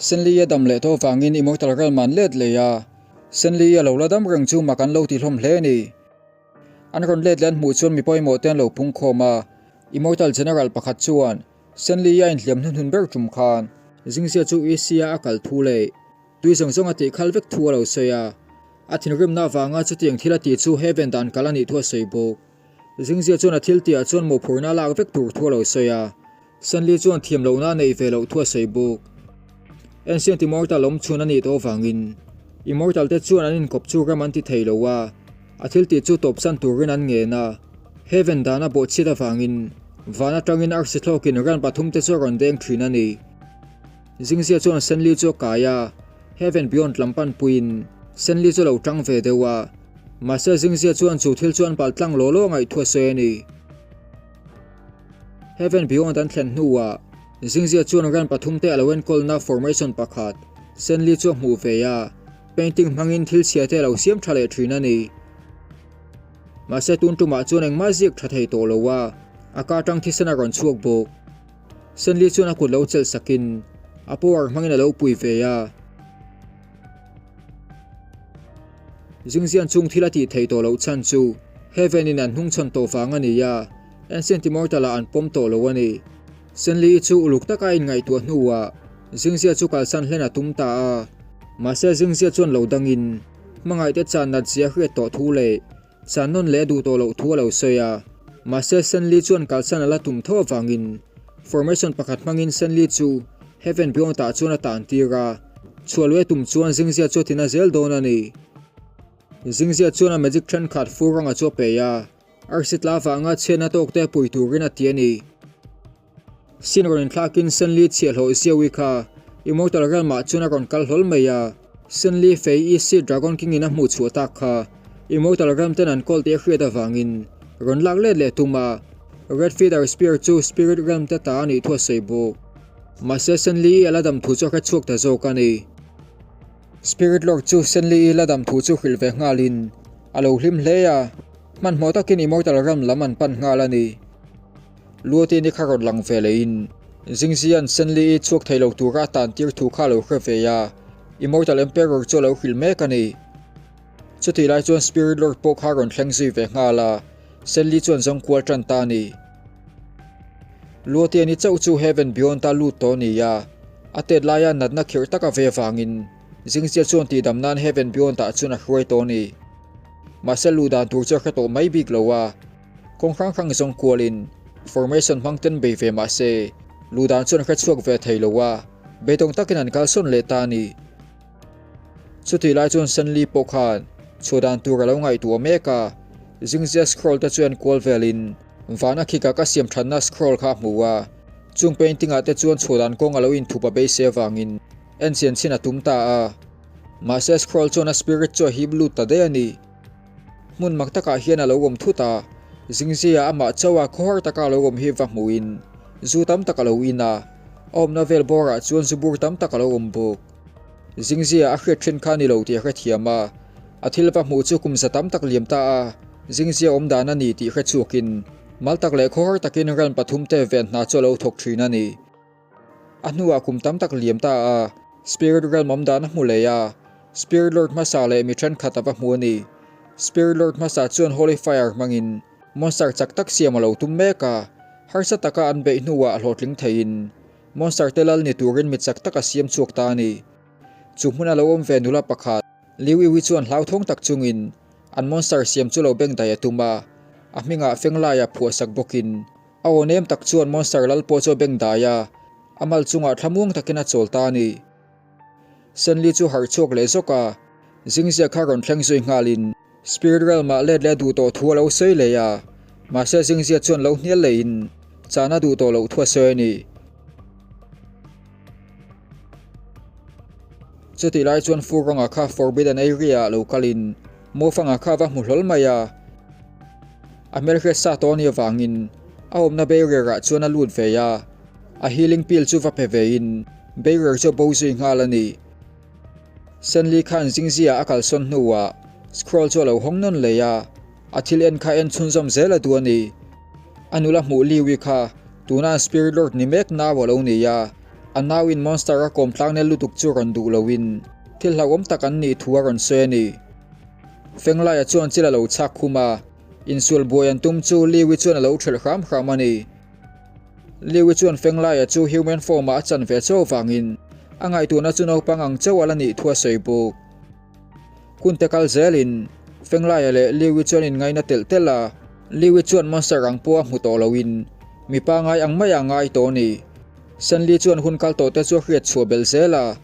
Senli a dam leh tawh vangin Immortal Realm an let leh a, Senli a lo la dam reng chu mak an lo ti hlawm hle a ni. An rawn let leh an hmuh chuan mi pawimawh te an lo pung khawm a, Immortal General pakhat chuan Senli a inhliam hnuhnun ber tum khan Zingzia chu Isia a kal thu leh tui zawng zawng a tih khal vek thu a lo sawi a, a thinrimna avanga chutiang thil a tih chu Heaven dan kal a nih thu a sawi bawk. Zingzia chuan a thil tihah chuan mawhphurhna a lak vek tur thu a lo sawi a, Stanley chuan thiam lohna a neih ve loh thu a sawi bawk. Ancient Immortal awm chhun a nih tawh avangin Immortal te chuan an inkawp chu ram an ti thei lo a, a thil tih chu tawpsan turin an ngen a. Heaven dan a bawhchhiat avangin van atangin arsi thlawkin ran pathum te chu a rawn deng thin a ni. Zingzia chuan Stanley chu a kai a, Heaven Beyond lam panpuiin Stanley chu a lo tang ve deuh a, mahse Zingzia chuan chu thil chu an palh tlang law law ngaih thu a sawi a ni. Heaven Beyond an thlen hnuah Zingzia chuan ran pathum te a lo enkawlna formation pakhat Senli chu a hmuh ve a, painting hmangin thil chhia te a lo siam tha leh thin a ni. Mahse tun tumah chuan engmah ziak tha thei tawh lo a, a ka atang thisen a rawn chhuak bawk. Senli chuan a kut lo chelh sakin a power hmangin a lo pui ve a. Zingzian chung thil a tih theih tawh loh chhan chu Heaven in an hnungchhawn tawh vang a ni a, Ancient Immortal ah an pawm tawh lo a ni. Senli-i chu uluk taka a inngaihtuah hnuah Zingzia chu kalsan hlen a tum ta a. Mahse Zingzia chuan lo dangin hmangaihte chan nat zia hriat tawh thu leh chan nawn leh a duh tawh loh thu a lo sawi a. Mahse Senli chuan kalsan a la tum tho avangin formation pakhat hmangin Senli chu Heaven Beyond ah chuan a tan tir a, chhuah luai tum chuan Zingzia chu a tina zel dawn a ni. Zingzia chuan a magic thenkhat fur rawngah chu a pe a. Arsi tla vanga chhiatna tawk te pui turin a ti a ni. Sin rawn inthlakin Senli chhiahhlawh Ziawi kha Immortal Realm ah chuan a rawn kal hlawl mai a. Senli fei EC Dragon King in a hmuh chhuah tak kha Immortal Realm ten an kawl tih a hriat avangin rawn lak let leh tum a. Red Feather Spear chu Spirit Realm te ta a nih thu a sawi bawk. Mahse Senli i a la dam thu chu a hrechhuak ta zawk a ni. Spirit Lord chu Senli i la dam thu chu hrilh ve nghalin a lo hlim hle a, hmanhmawh takin Immortal Realm lam an pan nghal a ni. Luatin i kha rawn lang ve lehin Zingzian Senli i chhuak thei lo tura a tan tir thu kha a lo hre ve a, Immortal Emperor chu a lo hrilh mek a ni. Chutih lai chuan Spirit Lord pawh kha rawn thleng zui ve nghal a, Senli chuan zawng kual tan ta a ni. Luatian i chauh chu Heaven Beyond a lut tawh a ni a, a tet laia natna khirh tak a ve avangin Zingzia chuan tihdam nan Heaven Beyond ah chuan a hruai tawh a ni. Mahse luh dan tur chu a hre tawh mai bik lo a, kawng hrang hrang zawng kualin formation hmang ten bei ve mahse luh dan chuan a hre chhuak ve thei lo a, beidawng takin an kalsawn leh ta a ni. Chutih lai chuan Sanli pawh khan chhuah dan tur a lo ngaihtuah mek a, Zingzia scroll te chuan kual velin vana khika ka siam thatna scroll kha a hmu a, chung painting ah te chuan chhuah dan kawng a lo inthup a beisei avangin en chian chhin a tum ta a. Mahse scroll chuan a spirit chu a hip lut ta daih a ni. Hmun mak takah hian a lo awm thut a, Zingzia amah chauha khawhar taka a lo awm hi va hmuhin zu tam tak a lo in a, a awmna vel bawrah chuan zu bur tam tak a lo awm bawk. Zingzia a hriat thin kha ni lo tih a hrethiam a, a thil va hmuh chu kum za tam tak liam ta a, Zingzia awm dan a ni tih hrechuakin mal tak leh khawhar takin ran pathum te ven hna chu a lo thawk thin a ni. A hnuah kum tam tak liam ta a, Spirit Realm awm dan a hmu leh a, Spirit Lord hmasa leh mi thenkhat a va hmu a ni. Spirit Lord hmasa chuan Holy Fire hmangin monster chak tak siam a lo tum mek a, harsa taka an beih hnuah a hlawhtling theiin Monster te lal ni turin mi chak tak a siam chhuak ta a ni. Chu hmuna lo awm ve nula pakhat, Liu Iwi chuan hlauthawng tak chungin an monster siam chu lo beng daih a tum a, a hmingah Fenglaia phuahsak bawkin a aw nem tak chuan monster lal pawh chu a beng dai a, a mal chungah thlamuang takin a chawl ta a ni. Senli chu harh chhuak leh zawk a, Zingzia kha rawn thleng zui nghalin Spirit Realm ah let leh duh tawh thu a lo sawi leh a, mahse Zingzia chuan lo hnial lehin chahna duh tawh loh thu a sawi a ni. Chutih lai chuan Fu Ronga kha Forbidden Area ah lo kalin Mofanga kha a va hmu hlawl mai a, a hmelhriat sa tawh a nih avangin a awmna barrier ah chuan a lut ve a, a healing pill chu va pe vein barrier chu a bo zui nghal a ni. Senli khan Zingzia a kalsawn hnuah scroll chu a lo hawng nawn leh a, a thil en kha en chhunzawm zel a duh a ni. A nula hmuh Liwi kha tuna an Spirit Lord ni mek nau a lo ni a, A nauin monster a kawm tlangnel lutuk chu rawn duh loin thil hlauhawm tak an nih thu a rawn sawi a ni. Fenglaia chuan chil a lo chhak khum a, insual buai an tum chu Liwi chuan a lo ṭhelh hram hram a ni. Liwi chuan Fenglaia chu human form ah a chan ve chauh avangin a ngaihtuahna chu naupang ang chauh a la nih thu a sawi bawk. Hunte kal zelin Fenglaia leh Liwi chuan inngaina telh telh a, Liwi chuan monster ang pawh a hmu tawh loin mi pangai ang mai a ngai tawh a ni. Senli chuan hun kal tawhte chu a hriat chhuah belh zel a,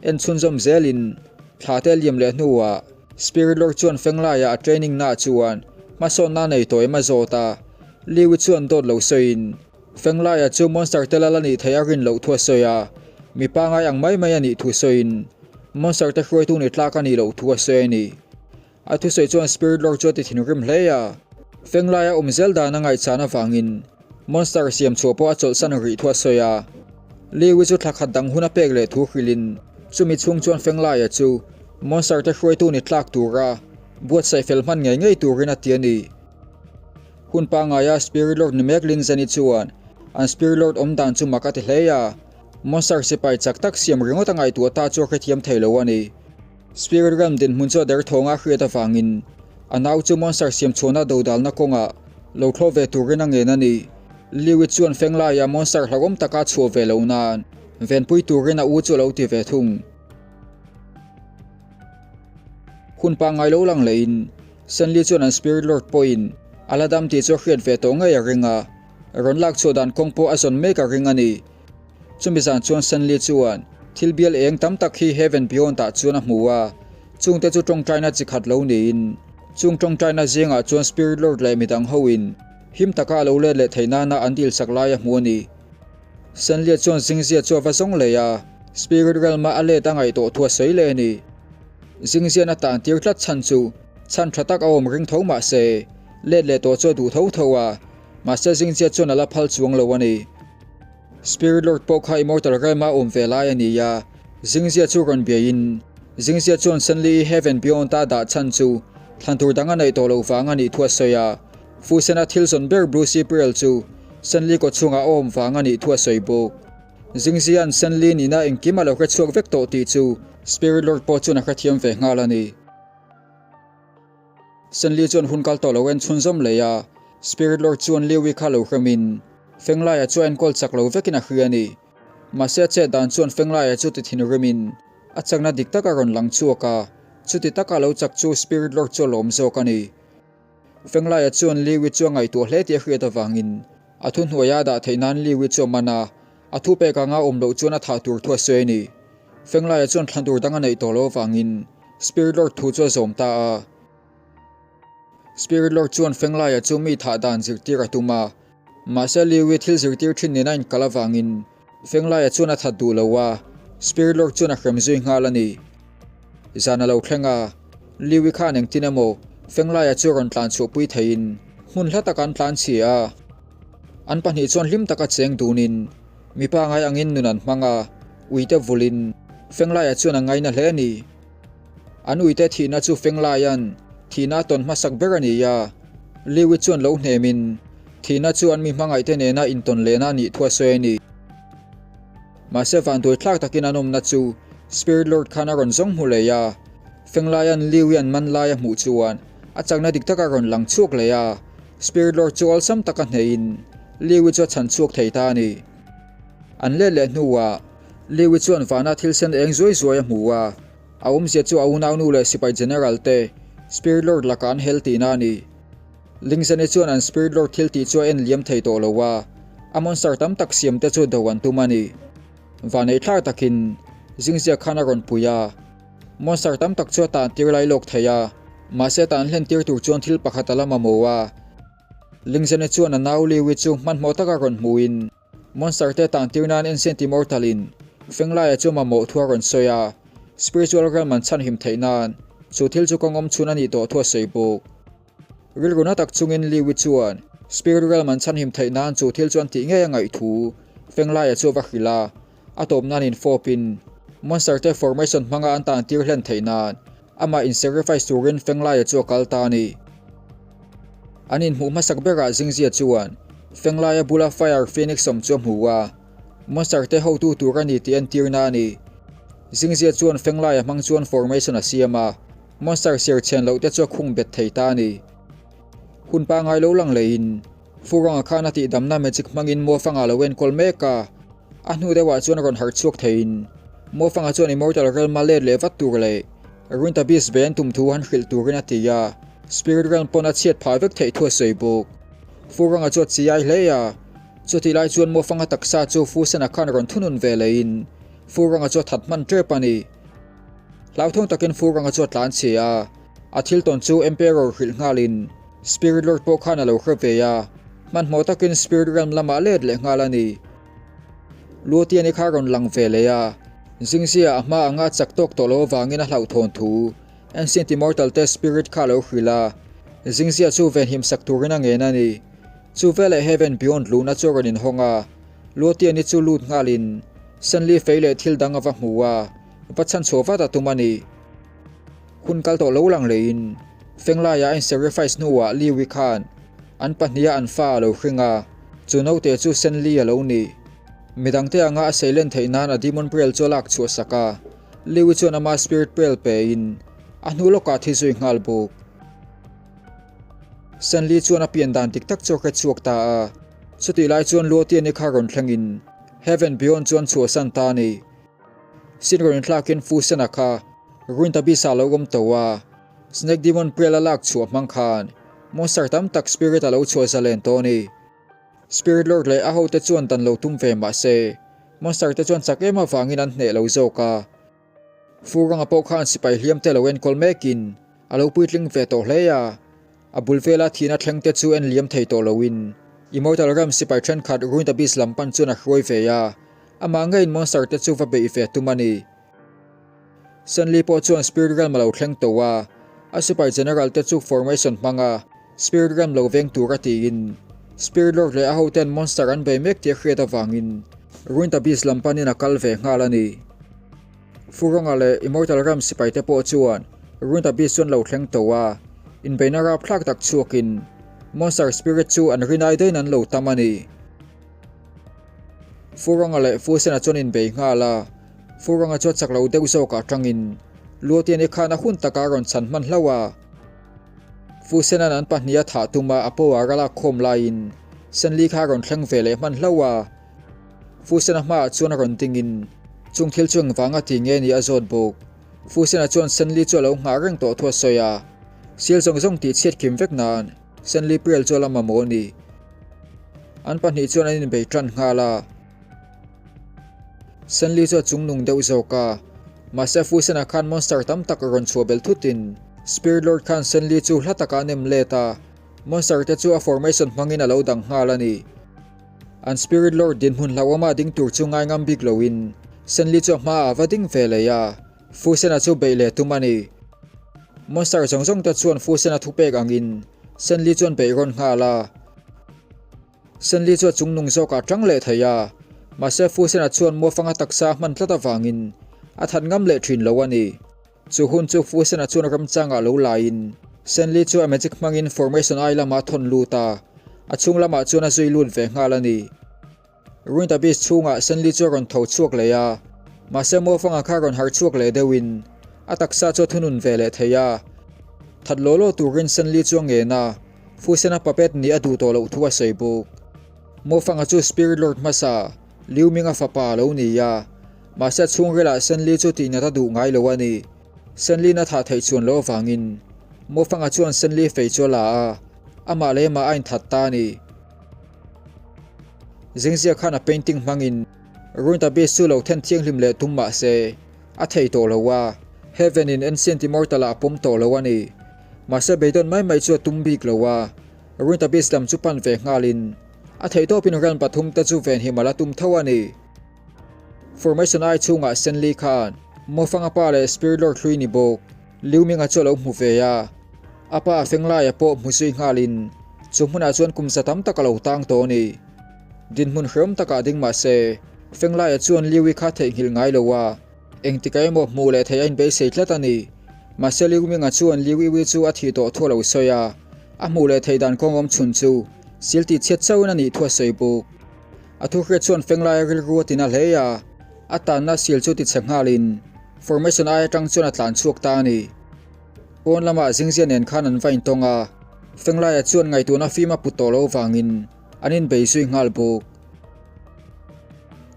en chhunzawm zelin thla te a liam leh hnuah Spirit Lord chuan Fenglaia a training naah chuan hmasawnna a nei tawh em a zawt a, Liwi chuan dawt lo sawiin Fenglaia chu monster te lal a nih theih a rin loh thu a sawi a, mi pangai ang mai mai a nih thu sawiin monster te hruaitu ni tlak a nih loh thu a sawi a ni. A thusawi chuan Spirit Lord chu a ti thinrim hle a, Fenglaia awm zel dan a ngaihchhan avangin monster siam chhuah pawh a chawlhsan rih thu a sawi a. Liwi chu thla khat dang hun a pek leh thu hrilhin chumi chhung chuan Fenglaia chu monster te hruaitu ni tlak tura buatsaih fel hman ngei ngei turin a ti a ni. Hun pangaia Spirit Lord ni mek Linzeni chuan an Spirit Lord awm dan chu mak a ti hle a, monster sipai chak tak siam ringawt a ngaihtuah ta chu a hrethiam thei lo a ni. Spirit Realm dinhmun chu a derthawnga hriat avangin a nau chu monster siam chhuahna dodalna kawngah lo thlawh ve turin a ngen a ni. Liwi chuan Fenglaia monster hlauhawm taka a chhuah ve loh nan venpui turin a u chu a lo ti ve thung. Hun pangngai lo lang lehin Senli chuan an Spirit Lord pawhin a la dam tih chu a hriat ve tawh ngei a ring a, rawn lak chhuah dan kawng pawh a zawn mek a ring a ni. Chumi zan chuan Senli chuan thil bial eng tam tak hi Heaven Beyond ah chuan a hmu a, chungte chu tawngtaina chi khat lo niin chung tawngtaina zingah chuan Spirit Lord leh midang hoin him taka a lo let leh theih nana an dilsak lai a hmu a ni. Senlia chuan Zingzia chu a va zawng leh a, Spirit Realm-a a let a ngaih tawh thu a sawi leh a ni. Zingzian a tan tir tlat chhan chu chhan tha tak a awm ring tho mah se, let leh tawh chu a duh tho tho a, mahse Zingzia chuan a la phal chuang lo a ni. Spirit Lord pawh kha Immortal Realm-a awm ve lai a ni a, Zingzia chu rawn biain Zingzia chuan Senli-i Heaven Beyond-a dah chhan chu thlan tur dang a neih tawh loh vang a nih thu a sawi a, Fusena thil zawn ber Blue Sea Pearl chu Senli kaw chhungah a awm vang a nih thu a sawi bawk. Zingzia'n Senli nihna engkim a lo hre chhuak vek tawh tih chu Spirit Lord pawh chuan a hrethiam ve nghal a ni. Senli chuan hun kal tawh lo en chhunzawm leh a, Spirit Lord chuan Liwi kha lo hremin Fenglaia chu a enkawl chak lo vekin a hria a ni. Mahse a chet dan chuan Fenglaia chu ti thinrimin a chakna dik tak a rawn lang chhuak a, chuti taka lo chak chu Spirit Lord chu a lawm zawk a ni. Fenglaia chuan Liwi chu a ngaihtuah hle tih a hriat avangin a thuhnuaia a dah theih nan Liwi chu a man a, a thupek anga awm loh chuan a thah tur thu a sawi a ni. Fenglaia chuan thlan tur dang a neih tawh loh avangin Spirit Lord thu chu a zawm ta a. Spirit Lord chuan Fenglaia chu mi thah dan zirtir a tum a, mahse Liwi thil zirtir thin nena inkal avangin Fenglaia chuan a that duh lo a, Spirit Lord chuan a hrem zui nghal a ni. Zan a lo thleng a, Liwi khan engtin emaw Fenglaia chu rawn tlan chhuahpui theiin hmun hla taka an tlan chhi a. An pahnih chuan hlim taka cheng dunin mipa ngai angin nun an hmang a, uite vulin Fenglaia chuan a ngaina hle a ni. An uite thihna chu Fenglaia'n thihna a tawn hmasak ber a ni a, Liwi chuan lo hnemin thihna chu an mi hmangaihte nena intawn lehna a nih thu a sawi a ni. Mahse vanduai thlak takin an awmna chu Spirit Lord khan a rawn zawng hmu leh a, Fenglaia'n Liwi an man lai a hmuh chuan a chakna dik taka rawn lang chhuak leh a, Spirit Lord chu awlsam taka hnehin Liwi chu a chhan chhuak thei ta a ni. An let leh hnuah Liwi chuan vana thil sen eng zuai zuai a hmu a, a awmzia chu a unaunu leh sipai general te Spirit Lord lakah an hel tihna a ni. Lingzani chuan an Spirit Lord thil tih chu a en liam thei tawh lo a, a monster tam tak siam te chu do an tum a ni. Vanei thlak takin Zingzia khan a rawn pui a, monster tam tak chu a tan tir lai lawk thei a, mahse tan hlen tir tur chuan thil pakhat a la mamawh a. Lingzani chuan a nau Liwi chu hmanhmawh taka rawn hmuin, Monster te tan tir nan Ancient Immortal in Fenglaia chu mamawh thu a rawn sawi a, Spiritual Realm an chhanhim theih nan chu thil chu kawng awm chhun a nih tawh thu a sawi bawk. Rilru na tak chungin Liwi chuan Spirit Realm an chhanhim theih nan chu thil chu an tih ngei a ngaih thu Fenglaia chu a va hrilh a, a tawp nan in fawp in Monster te formation hmanga an tan tir hlen theih nan amah in sacrifice turin Fenglaia chu a kal ta a ni. An inhmuh hmasak berah Zingzia chuan Fenglaia bula Fire Phoenix awm chu a hmu a. Monster te hotu tur a ni tih entirna a ni. Zingzia chuan Fenglaia hmang chuan formation a siam a, Monster siar chhen loh te chu a khung bet thei ta a ni. Hun pangai lo lang leiin Furanga khan a tihdamna magic hmangin Muafanga lo enkawl mek a, a hnu deuhah chuan rawn harh chhuak theiin Muafanga chuan Immortal Realm a let leh vat tur leh Ruinta Beast ve an tum thu han hrilh turin a ti a, Spirit Realm pawn a chhiat phah vek theih thu a sawi bawk. Furanga chu a chiai hle a, chutih lai chuan Muafanga taksa chu Fusena khan rawn thunun ve leiin Furanga chu a that hman tep a ni. Hlauthawng takin Furanga chu a tlan chhe a, a thil tawn chu Emperor hrilh nghalin Spirit Lord pawh khan a lo hre ve a, hmanhmawh takin Spirit Realm lamah let leh nghal a ni. Luotiani kha rawn lang ve leh a, Zingzia a hma anga a chak tawk tawh lo avangin a hlauhthawn thu Ancient Immortal te Spirit kha a lo hrilh a, Zingzia chu venhim sak turin a ngen a ni. Chu veleh Heaven Beyond luhna chu a rawn inhawng a, Luotiani chu lut nghalin Senli fei leh thil dang a va hmu a, va chhanchhuah vat a tum a ni. Hun kal tawh lo lang leiin Fenglaiah a in-sacrifice hnuah Liwi khan an pahniha an fa a lo hring a, chu naute chu Senli a lo ni. Midangte anga a seilen theih nan a Demon Pearl chu a lak chhuah sak a, Liwi chuan ama Spirit Pearl pein a hnu lawkah thi zui nghal bawk. Senli chuan a pian dan dik tak chu a hre chhuak ta a, chutih lai chuan Luotiani kha rawn thlengin Heaven Beyond chu an chhuahsan ta a ni. Sin rawn inthlakin Fusena kha Ruintabis ah lo awm tawh a, Snake Demon Priel a lak chhuah hmang khan Monster tam tak Spirit a lo chhuah zalen tawh a ni. Spirit Lord leh a hote chuan dan lo tum ve mah se, Monster te chuan chak em avangin an hneh lo zawk a. Furanga pawh khan sipai hliam te lo enkawl mekin a lo puitling ve tawh hle a. A bul vela thihna thleng te chu en liam thei tawh loin Immortal Realm sipai thenkhat Ruined Abyss lam pan chuan a hruai ve a, amah ngeiin monster te chu va beih ve tum a ni. Senli pawh chuan Spirit Realm a lo thleng tawh a, a sipai general te chu formation hmanga Spirit Realm lo veng tur a tiin Spirit Lord leh a hoten monster an bei mek tih a hriat avangin Ruined Abyss lam panin a kal ve nghal a ni. Furonga leh Immortal Realm sipaite pawh chuan Ruined Abyss chu an lo thleng tawh a, inbeihna rapthlak tak chhuakin Monster Spirit chu an rinai daihin an lo tam a ni. Furonga leh Fusena chuan inbei nghal a, Furonga chu a chak lo deuh zawkah atangin Luotiani khan a hun takah a rawn chhan hman hlauh a. Fusena'n an pahniha thah tuma a power a lak khawm laiin Senli kha a rawn thleng ve leh hman hlauh a. Fusena hmaah chuan a rawn dingin chung thil chu engvanga ti nge ni a zawt bawk. Fusena chuan Senli chu a lo nghah reng tawh thu a sawi a, Sil zawng zawng tih chhiat kim vek nan Senli Priel chu a la mamawh a ni. An pahnih chuan an inbei tan nghal a. Senli chu a chungnung deuh zawk a, mahse Fusena khan monster tam tak rawn chhuah belh thutin Spirit Lord khan Senli chu hla takah a nem let a, monster te chu a formation hmangin a lo dang nghal a ni. An Spirit Lord dinhmun hlauhawma ding tur chu ngaingam bik loin Senli chu a hmaah a va ding ve leh a, Fusena chu beih leh tum a ni. Monster zawng zawng te chuan Fusena thupek angin Senli chuan beih rawn nghal a. Senli chu a chungnung zawkah tang leh thei a, mahse Fusena chuan Muafanga taksa a hman tlat avangin a that ngam leh thin lo a ni. Chu hun chu Fusena chuan ramchangah lo laiin Senli chu a magic hmangin Formation I lamah a thawn lut a, a chhung lamah chuan a zui lut ve nghal a ni. Ruined Abyss chhungah Senli chu a rawn tho chhuak leh a, mahse Muafanga kha rawn harh chhuak leh deuhin a taksa chu a thunun ve leh thei a. That law law turin Senli chu a ngen a, Fusena puppet nih a duh tawh loh thu a sawi bawk. Muafanga chu Spirit Lord hmasa Liu Minga fapa a lo ni a, Mahse chhungrilah Senli chu tihnat a duh ngai lo a ni. Senli'n a thah theih chuan loh avangin Mufanga chuan Senli fei chu a la a, amah leh amah a inthat ta a ni. Zingzia khan a painting hmangin Ruined Abyss chu lo then thianghlim leh tum mah se a thei tawh lo a, Heaven in Ancient Immortal ah a pawm tawh lo a ni. Mahse beidawn mai mai chu a tum bik lo a, Ruined Abyss lam chu pan ve nghalin a theihtawpin realm pathumte chu venhim a la tum tho a ni. Formation I chhungah Senli khan Mofanga pa leh Spirit Lord hlui ni bawk Liu Minga chu a lo hmu ve a, a pa Fenglaia pawh hmu zui nghalin chu hmunah chuan kum za tam tak a lo tang tawh a ni. Dinhmun hreawm takah ding mah se Fenglaia chuan Liu-i kha theihnghilh ngai lo a, engtikah emaw hmuh leh theih a inbeisei tlat a ni. Mahse Liu Minga chuan Liu Iwi chu a thih tawh thu a lo sawi a, a hmuh leh theih dan kawng awm chhun chu sil tih chhiat chauhin a nih thu a sawi bawk. A thuhriat chuan Fenglaia rilru a tina hle a, a tanna sil chu tichhe nghalin Formation ai atang chuan a tlan chhuak ta a ni. Pawn lamah Zingzia nen khan an va intawng a, Fenglaia chuan ngaihtuahna fim a put tawh loh vangin an inbei zui nghal bawk.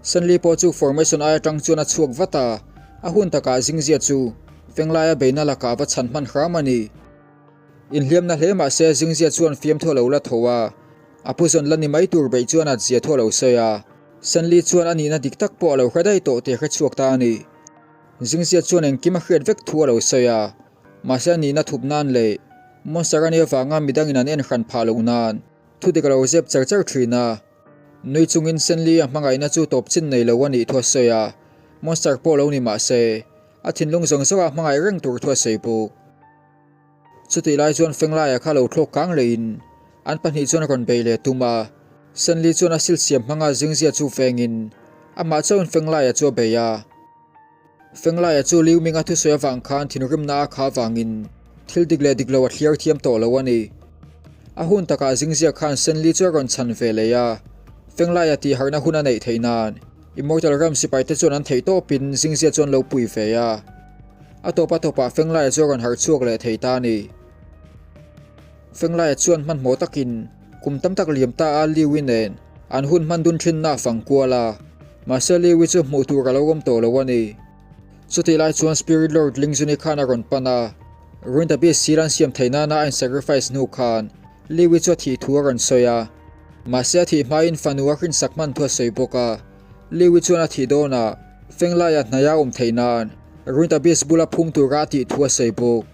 Sanli pawh chu Formation ai atang chuan a chhuak vat a, a hun takah Zingzia chu Fenglaia beina lakah a va chhan hman hram a ni. Inhliamna hle mah se Zingzia chuan fiamthu a lo la tho a, a pu zawn la ni mai tur beih chuan a zia thu a lo sawi a, Sanli chuan a nihna dik tak pawh a lo hre daih tawh tih a hre chhuak ta a ni. Zingzia chuan engkim a hriat vek thu a lo sawi a, mahse a nihna thup nan leh Monster a nih avanga midangin an en hran phah loh nan thu dik a lo zep char char thin a. Nui chungin Sanli a hmangaihna chu tawp chin nei lo a nih thu a sawi a, Monster pawh lo ni mah se a thinlung zawng zawng a hmangaih reng tur thu a sawi bawk. Chutih lai chuan Fenglaia kha lo thlawk kang lehin an pahnih chuan a rawn bei leh tum a. Senli chuan a sil siam hmanga zingzia chu vengin amah chauhin Fenglaia chu a bei a. Fenglaia chu Liu Minga thusawi avang khan thinrimna a kha avangin thil dik leh dik lo a thliar thiam tawh lo a ni. A hun takah zingzia khan Senli chu a rawn chhan ve leh a, Fenglaia tihharhna hun a neih theih nan Immortal Realm sipaite chuan an theih tawpin zingzia chu an lo pui ve a. A tawp a tawpah Fenglaia chu a rawn harh chhuak leh thei ta a ni. Fenglaia chuan hmanhmawh takin kum tam tak liam ta a Liu-i nen an hun hman dun thinna a fang kual a, mahse Liu-i chu hmuh tur a lo awm tawh lo a ni. Chutih lai chuan Spirit Lord Lingzuni khan a rawn pan a, Ruined Abyss sir an siam theih nana a in-sacrifice hnu khan Liu-i chu a thih thu a rawn sawi a. Mahse a thih hmain fanu a hrinsak hman thu a sawi bawk a, Liu-i chuan a thih dawnah Fenglaia hnaia awm theih nan Ruined Abyss bula phum tura a tih thu a sawi bawk.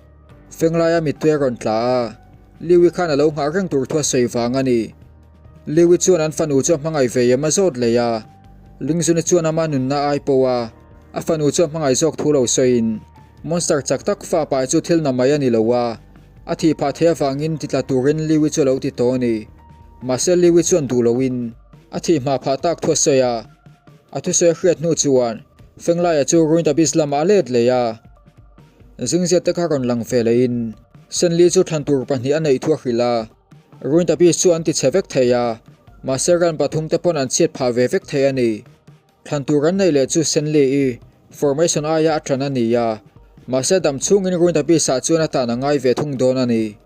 Fenglaia mittui a rawn tla a, Liu-i khan a lo nghah reng tur thu a sawi vang a ni. Liu-i chuan an fanu chu a hmangaih ve em a zawt leh a, Lingzuni chuan ama nunna ai pawh a, a fanu chu a hmangaih zawk thu lo sawiin Monster chak tak fa pai chu thil na mai a ni lo a, a thih phah theih avangin titla turin Liu-i chu a lo ti tawh a ni. Mahse Liu-i chuan duh loin a thih hma phah tak thu a sawi a, a thusawi a hriat hnu chuan Fenglaia chu Ruined Abyss lamah a let leh a. Zingzia te kha rawn lang ve lehin Senli chu thlan tur pahnih a neih thu a hrilh a, Ruined Abyss chu an ti chhe vek thei a, mahse ran pathum te pawn an chhiat phah ve vek thei a ni. Thlan tur an neih leh chu Senli-i formation aia a tan a ni a, mahse dam chhungin Ruined Abyss-ah chuan a tan a ngai ve thung dawn a ni.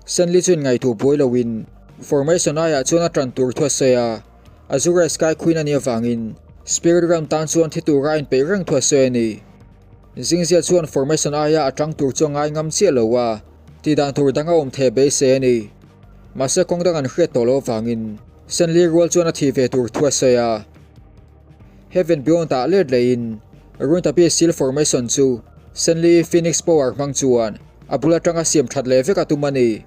Senli chuan ngaihtuah buai loin formation aiah chuan a tan tur thu a sawi a, Azure Sky Queen a nih avangin Spirit Realm tan chuan thi tura a inpeih reng thu a sawi a ni. Zingzia chuan formation aia a tang tur chu a ngai ngam chiah lo a, tihdan tur dang a awm thei beisei a ni. Mahse kawng dang an hriat tawh loh avangin Senli rual chuan a thih ve tur thu a sawi a. Heaven Beyond ah let lehin Ruined Abyss Seal Formation chu Senli Phoenix Power hmang chuan a bul atanga siam that leh vek a tum a ni.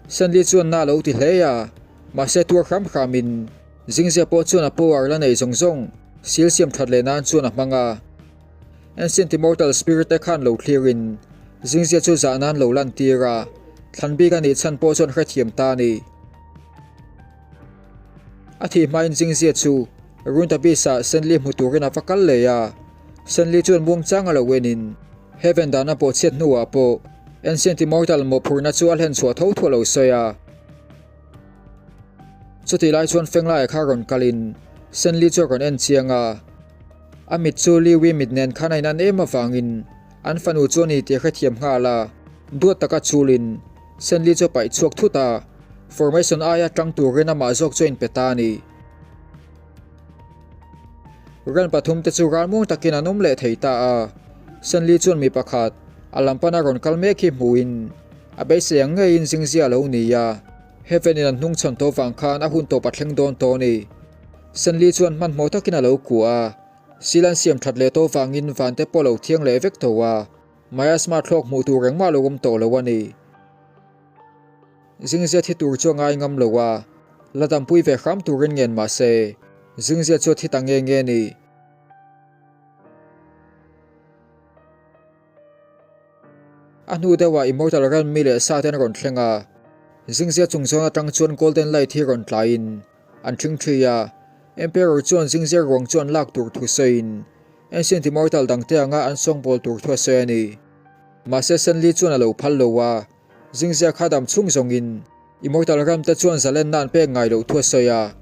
Senli chuan na lo ti hle a, mahse tuar hram hramin Zingzia pawh chuan a power la nei zawng zawng seal siam that leh nan chuan a hmang a. Ancient Immortal Spirit te khan lo thlirin Zingzia chu zah nan lo lan tir a, thlan bik a nih chhan pawh chuan hrethiam ta a ni. A thih hmain Zingzia chu Ruined Abyss-ah Senli hmu turin a va kal leh a, Senli chuan muangchang a lo enin Heaven dana pawhchhiat hnuah pawh Ancient Immortal mawhphurhna chu a hlen chhuah tho thu a lo sawi a. Chutih lai chuan Fenglaia kha rawn kalin Senli chu a rawn en chiang a, a mit chu Liwi mit nen khan a inan em avangin an fanu chu a ni tih a hrethiam nghal a, duat taka chulin Senli chu a paih chhuak thut a, formation aia tang turin amah zawk chu a inpe ta a ni. Ran pathum te chu ralmuang takin an awm leh thei ta a, Senli chuan mi pakhat a lam pana rawn kal mek hi hmuhin a beisei ang ngeiin zingzia a lo ni a, Heaven in an hnung chhawn tawh vang khan a hun tawp a thleng dawn tawh a ni. Senli chuan hmanhmawh takin a lo kuah a, sil an siam that leh tawh vangin van te pawh a lo thiang leh vek tawh a, Miasma thlawk hmuh tur engmah lo awm tawh lo a ni. Zingzia thi tur chu a ngai ngam lo a, la dampui ve hram turin ngen mah se, Zingzia chu a thi ta nge nge a ni. A hnu deuhah Immortal Realm mi leh sa te an rawn thleng a, Zingzia chung zawn atang chuan Golden Light hi rawn tlaiin an ṭhing ṭhi a, Emperor chuan Zingzia ruang chu an lak tur thu sawiin Ancient Immortal dangte anga an sawngbawl tur thu a sawi a ni. Mahse Senli chuan a lo phal lo a, Zingzia kha dam chhung zawngin Immortal ram te chuan zalenna an pek ngai loh thu a sawi a.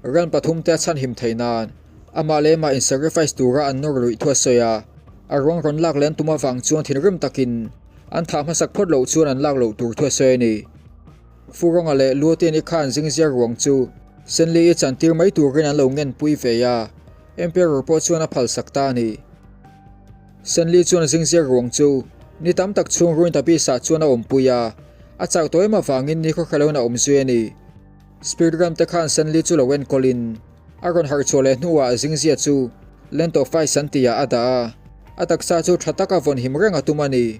Ran pathumte a chhanhim theih nan amah leh amah in-sacrifice tura an nawr luih thu a sawi a, a ruang rawn lak leh an tum avang chuan thinrim takin an thah hmasak phawt loh chuan an lak loh tur thu a sawi a ni. Furawnga leh Luotiani khan zingzia ruang chu Senli-i chantir mai turin an lo ngenpui ve a, Emperor pawh chuan a phalsak ta a ni. Senli chuan zingzia ruang chu ni tam tak chhung ruin tabis-ah chuan a awmpui a, a chak tawh em avangin ni khawkhelawin a awm zui a ni. Spirit Realm te khan Senli chu lo enkawlin a rawn harh chhuah leh hnuah zingzia chu Land of Ice an tihah a dah a, a taksa chu tha taka vawn him reng a tum a ni.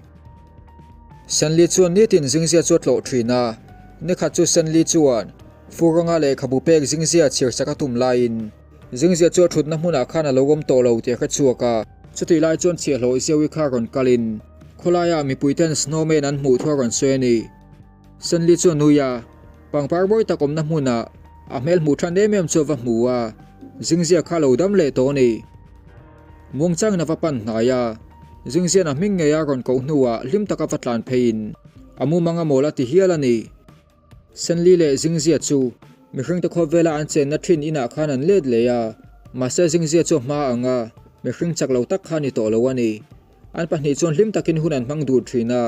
Senli chuan nitin zingzia chu a tlawh thin a, nikhat chu Senli chuan Furawnga lehkhabu pek zingzia chhirsak a tum laiin Zingzia chu a thutna hmunah khan a lo awm tawh lo tih a hre chhuak a. Chutih lai chuan chhiahhlawh Zeui kha rawn kalin khawlaiah mipuiten snowman an hmuh thu a rawn sawi a ni. Senli chu a nui a, pangpar mawi tak awmna hmunah a hmel hmuh than em em chu a va hmu a, Zingzia kha a lo dam leh tawh a ni. Muangchangin a va pan hnai a, Zingzia'n a hming ngei a rawn koh hnuah hlim taka va tlan pheiin a mumang a mawl a ti hial a ni. Senli leh Zingzia chu mihringte khawvela an chenna thin inah khan an let leh a, mahse Zingzia chu a hma ang a, mihring chak lo tak kha a ni tawh lo a ni. An pahnih chuan hlim takin hun an hmang dun thin a.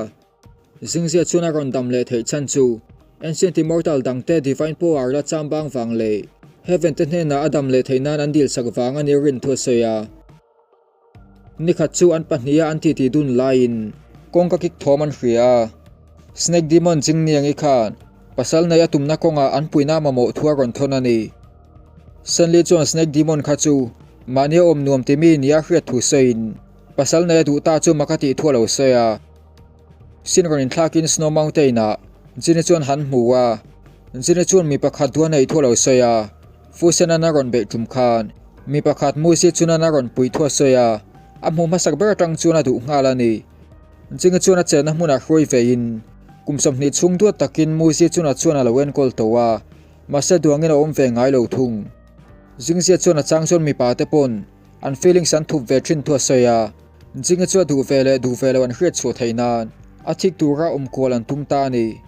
Zingzia chuan a rawn dam leh theih chhan chu Ancient Immortal dangte Divine Power la chambang vang leh Heaven te hnenah a dam leh theih nan an dilsak vang a ni rin thu a sawi a. Nikhat chu an pahniha an titi dun laiin kawngka kik thawm an hria a, Snake Demon Jingniangi khan pasal nei a tumna kawngah an puina mamawh thu a rawn thawn a ni. Senli chuan Snake Demon kha chu mahni a awm nuam timi nia hriat thu sawiin pasal nei a duh ta chu mak a tih thu a lo sawi a. Sin rawn inthlakin Snow Mountain-ah Jini chuan han hmu a, Jini chuan mi pakhat duh a neih thu a lo sawi a. Fusenan a rawn beih tum khan mi pakhat Musi chunan a rawn pui thu a sawi a, a hmuh hmasak ber atang chuan a duh nghal a ni. Jingi chuan a chenna hmunah hruai veiin kum 20 chhung duat takin Musi chuna chuan a lo enkawl tawh a, mahse duangin a awm ve ngai lo thung. Jingzia chuan a chang chuan mipa te pawn an feelings an thup ve thin thu a sawi a, Jingi chu a duh ve leh duh ve lo an hriat chhuah theih nan a thik tura awm kual an tum ta a ni.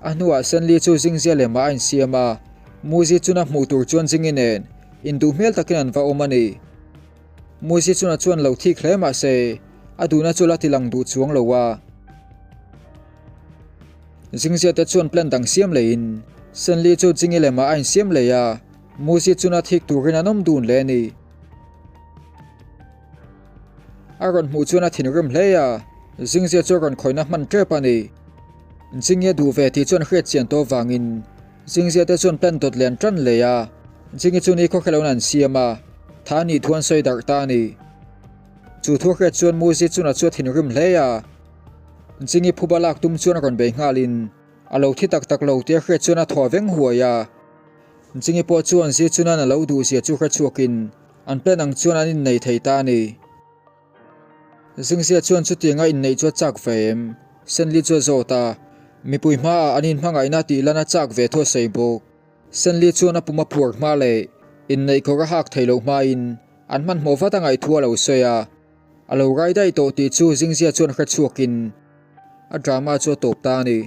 A hnuah Senli chu Zingzia lemah a insiam a, Muzi chuna hmuh tur chuan Zingi nen induh hmel takin an va awm a ni. Muzi chuna chuan lo thik hle mah se, a duhna chu la tilang duh chuang lo a. Zingzia te chuan plan dang siam leiin Senli chu Zingi lemah a insiam leh a, Muzi chuna thik turin an awm dun leh a ni. A rawn hmuh chuan a thinrim hle a, Zingzia chu a rawn khawihna hman tep a ni. Jingye duh ve tih chuan hriat chian tawh vangin Jingzia te chuan plan dawt lian tan leh a, Jingye chu ni khawkhelawin an siam a, tha nih thu an sawi darh ta a ni. Chu thu hriat chuan Muzi chuna chu a thinrim hle a, Jingye phuba lak tum chuan a rawn bei nghalin a lo thi tak tak lo tia hriat chuan a thaw veng huai a. Jingye pawh chuan Zi chunan a lo duh zia chu hre chhuakin an plan ang chuan an innei thei ta a ni. Zingzia chuan chutianga inneih chu a chak ve em? Senli chu a zawt a, mipui hmaah an inhmangaihna tih lan a chak ve thu a sawi bawk. Senli chuan a pum a phuar hma leh inneih kawr a hak theih loh hmain an hmanhmawh vat a ngaih thu a lo sawi a, a lo rai daih tawh tih chu Zingzia chuan hre chhuakin a drama chu a tawp ta a ni.